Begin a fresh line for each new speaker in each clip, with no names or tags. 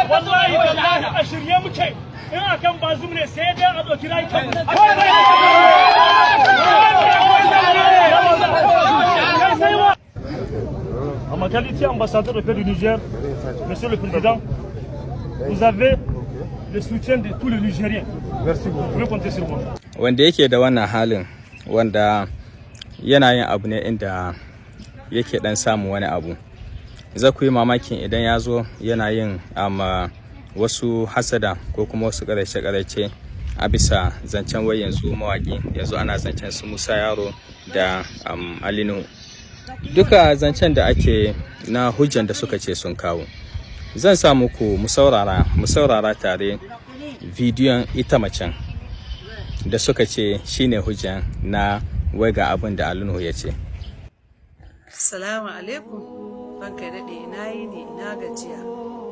Wallahi wallahi a shirye muke. In akan Bazoum ne, sai dai a ɗauki rayukan. En ma qualité ambassadeur de paix du Niger, Monsieur le Président, vous avez le soutien de tous les Nigériens.
Merci
Vous
beaucoup.
pouvez compter sur moi.
Wanda yake da wannan halin, wanda yana yin abu ne inda yake dan samun wani abu, za ku yi mamakin idan ya zo yana yin amma wasu hasada ko kuma wasu ƙaraice-ƙaraice a bisa zancen wai yanzu mawaƙi, yanzu ana zancen su Musa Yaro da Ali Nuhu. Duka zancen da ake na hujjan da suka ce sun kawo, zan sa muku mu saurara tare bidiyon ita macen da suka ce shine hujjan na wai ga abin da Ali Nuhu ya ce.
Salamu alaikum, ranka daɗe, ina yini, ina gajiya,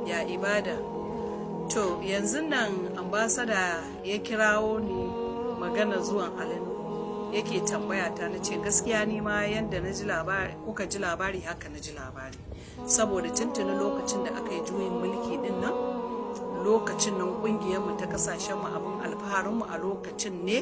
ya ibada? To, yanzu nan ambassador ya kirawo ni magana zuwan Ali Nuhu, yake tambaya ta. Na ce gaskiya ni ma yanda na ji labari, kuka ji labari, haka na ji labari, saboda tuntuni lokacin da aka yi juyin mulki din nan, lokacin nan kungiyarmu ta kasashenmu, abin alfaharinmu, a lokacin ne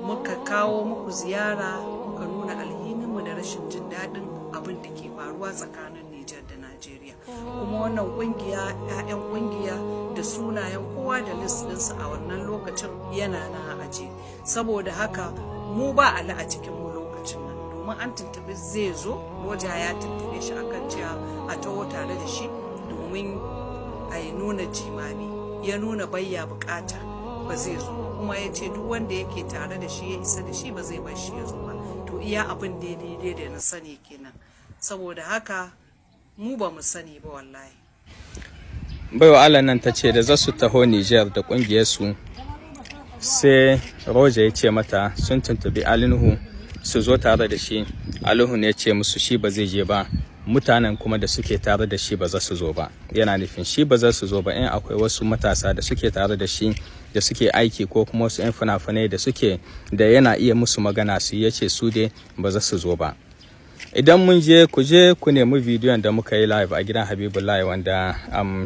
muka kawo muku ziyara, muka nuna alhininmu da rashin jin daɗin abin da ke faruwa tsakanin Nijar da Najeriya. Kuma wannan kungiya, 'ya'yan kungiya da sunayen kowa da list ɗinsu a wannan lokacin yana nan aje. Saboda haka mu ba Ali a cikin mu lokacin nan, domin an tuntubi zai zo, Roja ya tuntube shi akan cewa a taho tare da shi domin a yi nuna jimami, ya nuna bayya bukata, ba zai zo. Kuma ya ce duk wanda yake tare da shi, ya isa da shi, ba zai bar shi ya zo ba. To, iya abin daidai da na sani kenan. Saboda haka mu ba mu sani ba wallahi.
Baiwa Allah nan ta ce da za su taho Niger da kungiyarsu, sai Roja ya ce mata sun tuntubi Ali Nuhu su zo tare da shi. Ali Nuhu ne ya ce musu shi ba zai je ba, mutanen kuma da suke tare da shi ba za su zo ba. Yana nufin shi ba za su zo ba, in akwai wasu matasa da suke tare da shi da suke aiki ko kuma wasu 'yan fina-finai da suke da yana iya musu magana su, ya ce su dai ba za su zo ba. Idan mun je, ku je ku nemi bidiyon da muka yi live a gidan Habibullahi, wanda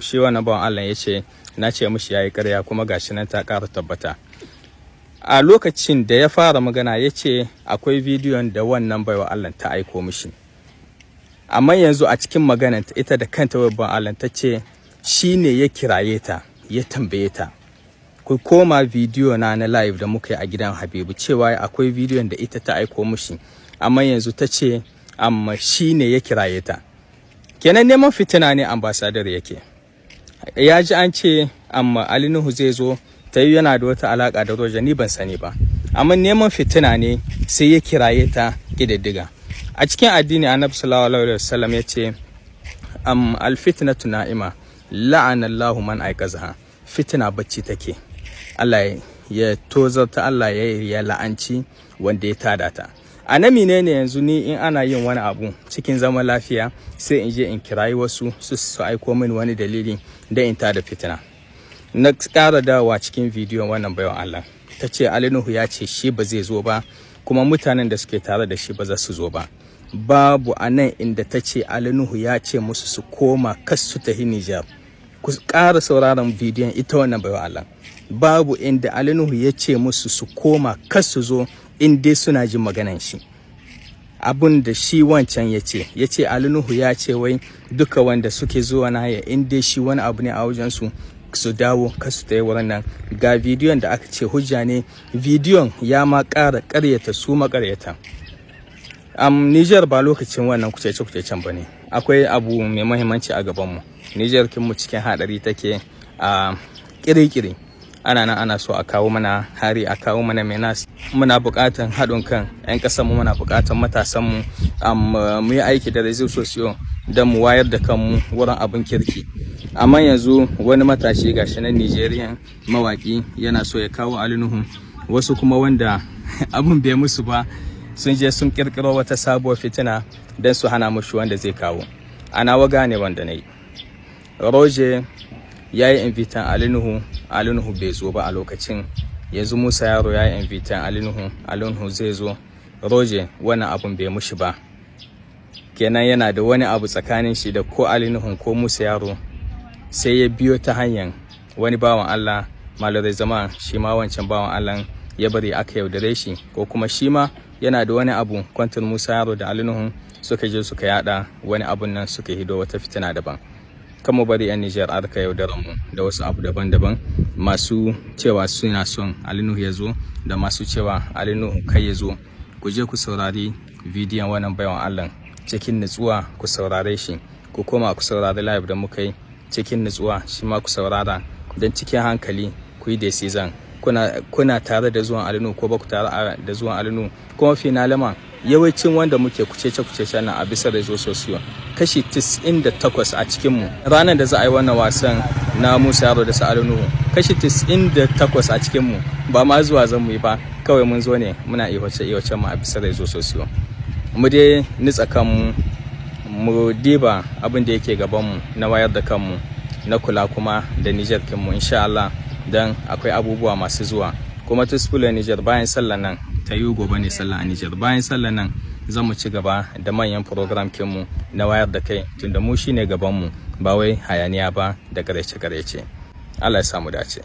shi wannan bawan Allah ya ce na ce mishi yayi karya, kuma gashi nan ta ƙara tabbata. A lokacin da ya fara magana, ya ce akwai bidiyon da wannan baiwa Allah ta aiko mishi, amma yanzu a cikin maganar ita da kanta baiwa Allah ta ce shi ne ya kiraye ta ya tambaye ta. Ku koma bidiyo na na live da muka yi a gidan Habibu, cewa akwai bidiyon da ita ta aiko mishi, amma yanzu ta ce amma shi ne ya kiraye ta. Kenan neman fitina ne ambassador yake. Ya ji an ce amma Ali Nuhu zai zo, ta yi yana da wata alaka da Roja, ni ban sani ba, amma neman fitina ne sai ya kiraye ta. Ƙididdiga a cikin addini, Annabi sallallahu alaihi wasallam ya ce am alfitnatu na'ima, la'ana Allahu man aiqazaha. Fitina bacci take, Allah ya tozarta, Allah ya la'anci wanda ya tada ta. A na menene yanzu ni in ana yin wani abu cikin zaman lafiya, sai in je in kirayi wasu su aiko mini wani dalili da in tada fitina? Na ƙara dawowa cikin bidiyon wannan baiwan Allah, ta ce Ali Nuhu ya ce shi ba zai zo ba, kuma mutanen da suke tare da shi ba za su zo ba. Babu a nan inda ta ce Ali Nuhu ya ce musu su koma, kas su tafi Nijar. Ku ƙara sauraron bidiyon ita wannan baiwa Allah. Babu inda Ali Nuhu ya ce musu su koma, kas su zo in dai suna jin maganan shi. Abun da shi wancan ya ce Ali Nuhu ya ce wai duka wanda suke zuwa na haya, in dai shi wani abu ne a wajensu, su dawo, kasu ta yi wurin nan. Ga bidiyon da aka ce hujja ne, bidiyon ya ma ƙara ƙaryata su maƙaryata. Niger ba lokacin wannan kucece-kucecen ba ne. Akwai abu mai mahimmanci a gabanmu. Niger kinmu cikin haɗari take a ƙiri-ƙiri. Ana nan ana so a kawo mana hari, a kawo mana menace. Muna buƙatan haɗin kan 'yan ƙasarmu, muna buƙatan matasanmu, mu yi aiki da réseaux sociaux don mu wayar da kanmu wurin abin kirki. Amma yanzu wani matashi gashi nan Nigerian mawaki yana so ya kawo Ali Nuhu, wasu kuma wanda abun bai musu ba sun je sun kirkiro wata sabuwar fitina don su hana mushi wanda zai kawo. Ana waga ne wanda na yi. Roger ya yi invitan Ali Nuhu, Ali Nuhu bai zo ba a lokacin. Yanzu Musa Yaro ya yi invitan Ali Nuhu, Ali Nuhu zai zo. Roger wannan abun bai mushi ba. Kenan yana da wani abu tsakanin shi da ko Ali Nuhu ko Musa Yaro. Sai ya biyo ta hanyar wani bawan Allah malarai zama, shi ma wancan bawan Allah ya bari aka yaudare shi, ko kuma shi ma yana da wani abu contre Musa Yaro da Ali Nuhu, suka je suka yada wani abun nan, suka hido wata fitina daban. Kan mu bari 'yan Nijar aka yaudarar mu da wasu abu daban-daban, masu cewa suna son Ali Nuhu ya zo da masu cewa Ali Nuhu kai ya zo. Ku je ku saurari bidiyon wannan bawan Allah cikin nutsuwa, ku saurare shi, ku koma ku saurari live da muka yi cikin nutsuwa, shi ma ku saurara don cikin hankali ku yi decision, kuna tare da zuwan Ali Nuhu ko ba ku tare da zuwan Ali Nuhu. Kuma finalement, yawancin wanda muke kucece kucece nan a bisa réseaux sociaux, kashi 98 a cikin mu, ranar da za a yi wannan wasan na Musa Yaro da Ali Nuhu, kashi 98 a cikin mu ba ma zuwa zan mu yi ba. Kawai mun zo ne muna ihoce ihoce mu a bisa réseaux sociaux. Mu dai nitsa kanmu, mu diba abin da yake gaban mu na wayar da kanmu, na kula kuma da Niger kinmu, insha Allah, dan akwai abubuwa masu zuwa. Kuma tusfula Niger, bayan sallan nan, ta yi gobe ne sallah a Niger, bayan sallan nan za mu ci gaba da manyan program kinmu na wayar da kai, tunda mu shine gaban mu, ba wai hayaniya ba da garece garece. Allah ya samu dace.